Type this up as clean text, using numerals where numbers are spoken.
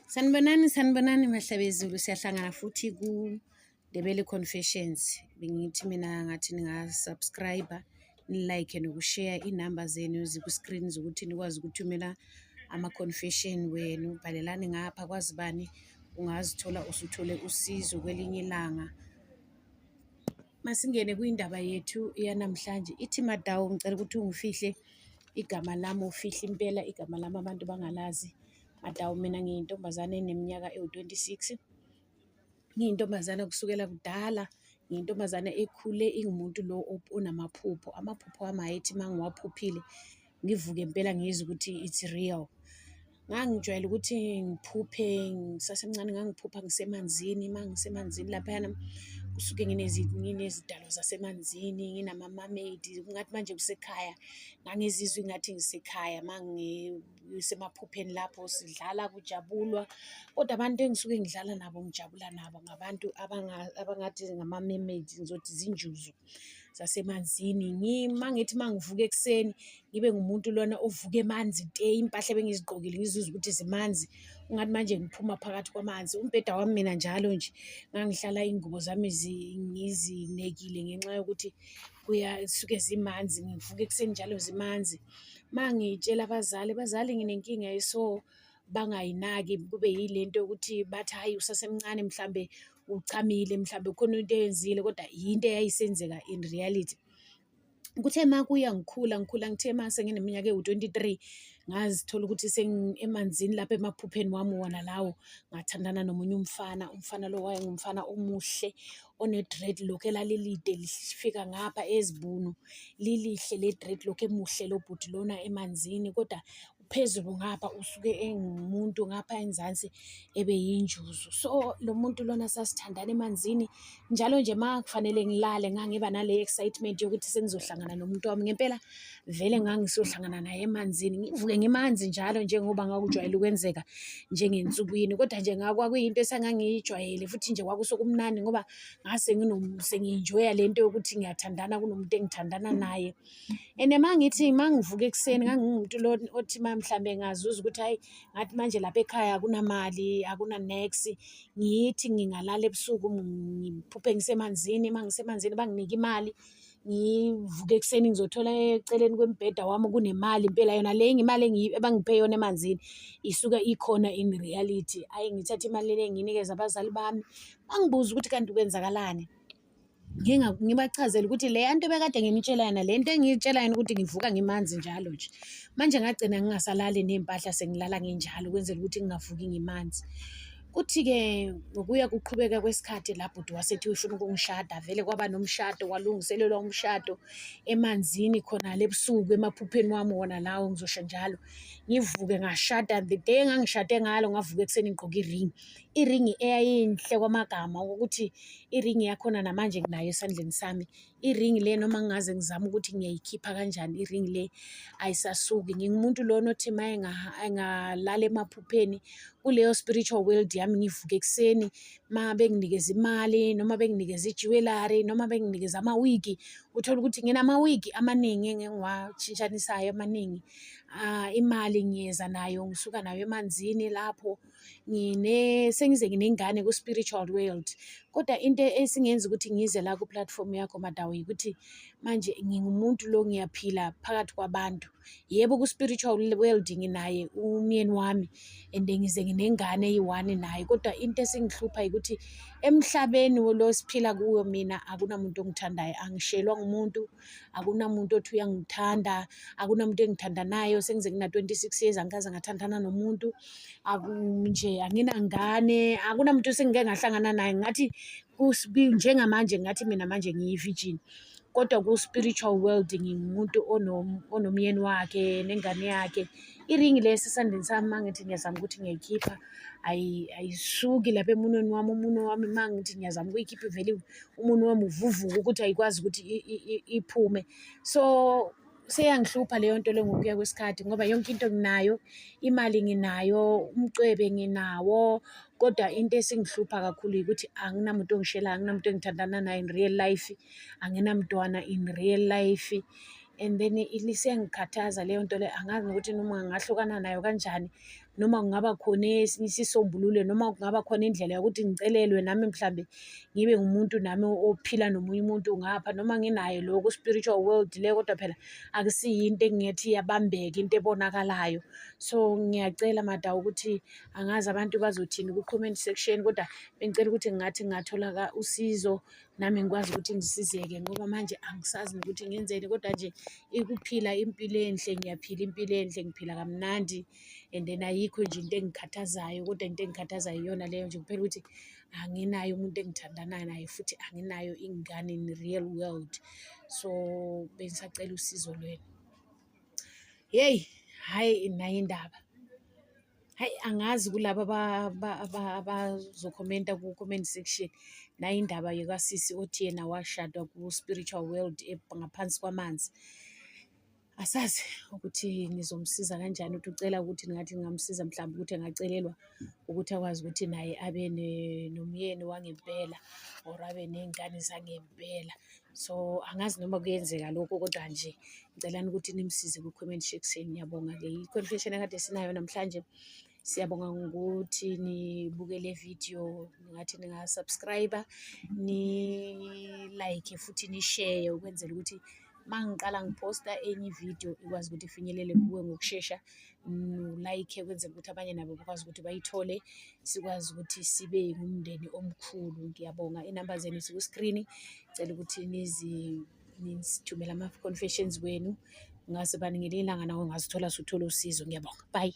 Sanibonani, sanibonani Mahlabezulu, siyahlangana futhi ku-Ndebele Confessions. Bengithi mina ngathi ninga-subscribe, ni-like nokushare iy'namba zenu ziku-screen zokuthi nikwazi ukuthumela ama-confession wenu. Bhalelani ngapha kwazi bani, ungazithola usuthole usizo kwelinye ilanga. Masingene kwindaba yethu yanamhlanje. Ithi Madawu, ngicela ukuthi ungifihle igama lami, ufihle impela igama lami abantu bangalazi. Madawu, mina ngiyintombazane eneminyaka ewu-26. Ngiyintombazane kusukela kudala, ngiyintombazane ekhule ingumuntu lo onamaphupho. Amaphupho ami ayethi uma ngiwaphuphile ngivuke impela ngizwe ukuthi it's real. Ngangijwayele ukuthi ngiphuphe ngisasemncane, ngangiphupha ngisemanzini, uma ngisemanzini laphayana kusuke nginezidalwa zasemanzini, nginama-mermaid, kungathi manje kusekhaya. Ngangizizwa ingathi ngisekhaya uma ngisemaphupheni lapho sidlala kujabulwa, kodwa abantu engisuke ngidlala nabo ngijabula nabo ngabantu abangathi ngama-mermaids, ngizothi zinjuzu zasemanzini. Uma ngithi uma ngivuka ekuseni ngibe ngumuntu lona ovuka emanzi te, iy'mpahla ebengizigqokile ngizizwe ukuthi zimanzi, ungathi manje ngiphuma phakathi kwamanzi. Umbheda wami mina njalo nje ngangihlala iy'ngubo zami ngizinekile ngenxa yokuthi kusuke zimanzi, ngivuka ekuseni njalo zimanzi. Uma ngitshela abazali, bazali nginenkinga eso, bangayinaki kube yile nto yokuthi bathi hhayi usasemncane mhlambe uchamile, mhlambe khona into oyenzile, kodwa yinto eyayisenzeka in reality. Kuthe uma kuya ngikhula ngikhula, ngithe uma sengineminyaka ewu-23 ngazithola ukuthi emanzini lapha emaphupheni wami wona lawo, ngathandana nomunye umfana. Umfana lo wayengumfana omuhle one-dreadlock elalilide lifika ngapha ezibunu, lilihle le dreadlock, emuhle lo bhuti lona emanzini, kodwa phezulu ngapha usuke engumuntu, ngapha enzansi ebe yinjuzu. So lo muntu lona sasithandana emanzini njalo nje uma kufanele ngilale ngangiba nale excitement yokuthi sengizohlangana nomuntu wami. Ngempela vele ngangisohlangana naye emanzini, ngivuke ngimanzi njalo njengoba ngakujwayele ukwenzeka njengensukwini, kodwa nje kwakuyinto esangangiyijwayele futhi nje kwakusokumnandi ngoba ngase sengi-enjoy-a le nto yokuthi ngiyathandana kunomuntu engithandana naye. And uma ngithi uma ngivuka ekuseni ngangingumuntu lo othi uma mhlambe ngazuza ukuthi hhayi ngathi manje lapha ekhaya akunamali, akuna-niks, ngithi ngingalala ebusuku ngiphuphe ngisemanzini, uma ngisemanzini banginike imali, ngivuke ekuseni ngizothola eceleni kombheda wami kunemali impela yona le imali ebangiphe yona emanzini isuke ikhona in reality. Hhayi ngithathe imali le ngiyinikeze abazali bami, bangibuze ukuthi kanti kwenzakalani. Ngibachazele ukuthi leya nto ebekade nginitshela yona, le nto engiyitshela yona ukuthi ngivuka ngimanzi njalo nje. Manje ngagcina ngingasalali ney'mpahla sengilala nginjalo ukwenzela ukuthi ngingavuki ngimanzi. Kuthi-ke ngokuya kuqhubeka kwesikhathi la bhuti wasethi ufuna ukungishada, vele kwaba nomshado, kwalungiselelwa umshado emanzini khona le ebusuku emaphupheni wami wona lawo, ngizosho njalo. Ngivuke ngashada, the day engangishade ngalo ngavuka ekuseni ngigqoke iringi. Iringi eyayinhle kwamagama ukuthi iringi yakhona namanje nginayo esandleni sami. Iringi le noma ngingaze ngizame ukuthi ngiyayikhipha kanjani iringi le ayisasuki. Ngingumuntu lona othi uma engalala emaphupheni kuleyo spiritual world yami ngivuke ekuseni uma benginikeza imali noma benginikeza i-jewellery noma benginikeza amawigi, uthole ukuthi nginamawigi amaningi engiwashintshanisayo amaningi. Imali ngiyeza nayo ngisuka nayo emanzini lapho. Sengize nginengane ku-spiritual world. Kodwa into esingenza ukuthi ngize la ku-platform yakho Madawu ukuthi manje ngingumuntu lo ngiyaphila phakathi kwabantu. Yebo, ku-spiritual world nginaye umyeni wami and ngize nginengane eyi-one naye, kodwa into esingihlupha ukuthi emhlabeni lo esiphila kuwo mina akunamuntu ongithandayo, angishelwa ngumuntu, akunamuntu othi uyangithanda, akunamuntu engithandanayo. Sengize ngina-26 years angikaze ngathandana nomuntu, nje anginangane, akunamuntu esengike ngahlangana naye. Ngathi njengamanje ngathi mina manje ngiyi-virgin, kodwa ku-spiritual world ngingumuntu onomyeni wakhe nengane yakhe. Iringi le esesandleni sami uma ngithi ngiyazama ukuthi ngiyayikhipha ayisuki lapha emunweni wami. Umunwe wami uma ngithi ngiyazama ukuyikhipha ivele umunwe wami uvuvuke ukuthi ayikwazi ukuthi iphume. So seyangihlupha leyo nto leyo ngokuya kwesikhathi ngoba yonke into nginayo, imali nginayo, umcwebe nginawo, kodwa into esingihlupha kakhulu ukuthi anginamuntu ongishelayo, anginamuntu engithandana naye in real life, anginamntwana in real life. And then isiyangikhathaza leyo nto leyo, angazi nokuthi noma ngingahlukana nayo kanjani. Noma kungaba khona esinye isisombululo, noma kungaba khona indlela yokuthi ngicelelwe nami mhlambe ngibe ngumuntu nami ophila nomunye umuntu ngapha, noma nginaye lo ku-spiritual world le, kodwa phela akusiyo into engingethi iyabambeka, into ebonakalayo. So ngiyacela Madawu ukuthi angazi abantu bazothini ku-comment section, kodwa bengicela ukuthi ngathi ngingathola usizo nami ngikwazi ukuthi ngisizeke, ngoba manje angisazi nokuthi ngenzeni. Kodwa nje ikuphila impilo enhle, ngiyaphila impilo enhle, ngiphila kamnandi and then ayikho nje into engikhathazayo, kodwa into engikhathazayo iyona leyo nje kuphela ukuthi anginaye umuntu engithandana naye futhi anginayo ingane in real world. So bengisacela usizo lwenu. Yeyi, hhayi nayi indaba. Hhayi, angazi kulaba abazokhomenta ku-comment section, nayi indaba yakasisi othi yena washadwa ku-spiritual world ngaphansi kwamanzi. Asazi ukuthi nizomsiza kanjani, ukuthi ucela ukuthi ningathi ningamsiza mhlawumbe ukuthi engacelelwa ukuthi akwazi ukuthi naye abe nomyeni wangempela or abe ney'ngane zangempela. So angazi noma kuyenzeka lokho, kodwa nje ngicelani ukuthi nimsize ku-comment section. Ngiyabonga-ke, i-confession ekade sinayo namhlanje. Siyabonga ngokuthi nibuke le video, ngathi ninga-subscribe-a, ni-like futhi ni-share ukwenzela ukuthi uma ngiqala ngiphosta enye ividiyo ikwazi ukuthi ifinyelele kuwe ngokushesha. U-like ukwenzela ukuthi abanye nabo bakwazi ukuthi bayithole, sikwazi ukuthi sibe ngumndeni omkhulu. Ngiyabonga, iy'namba zenu ziku-screen, ngicela ukuthi nisithumele ama-confessions wenu. Ngase bani ngelinye ilanga nawe ungazithola usuthola usizo. Ngiyabonga, bye.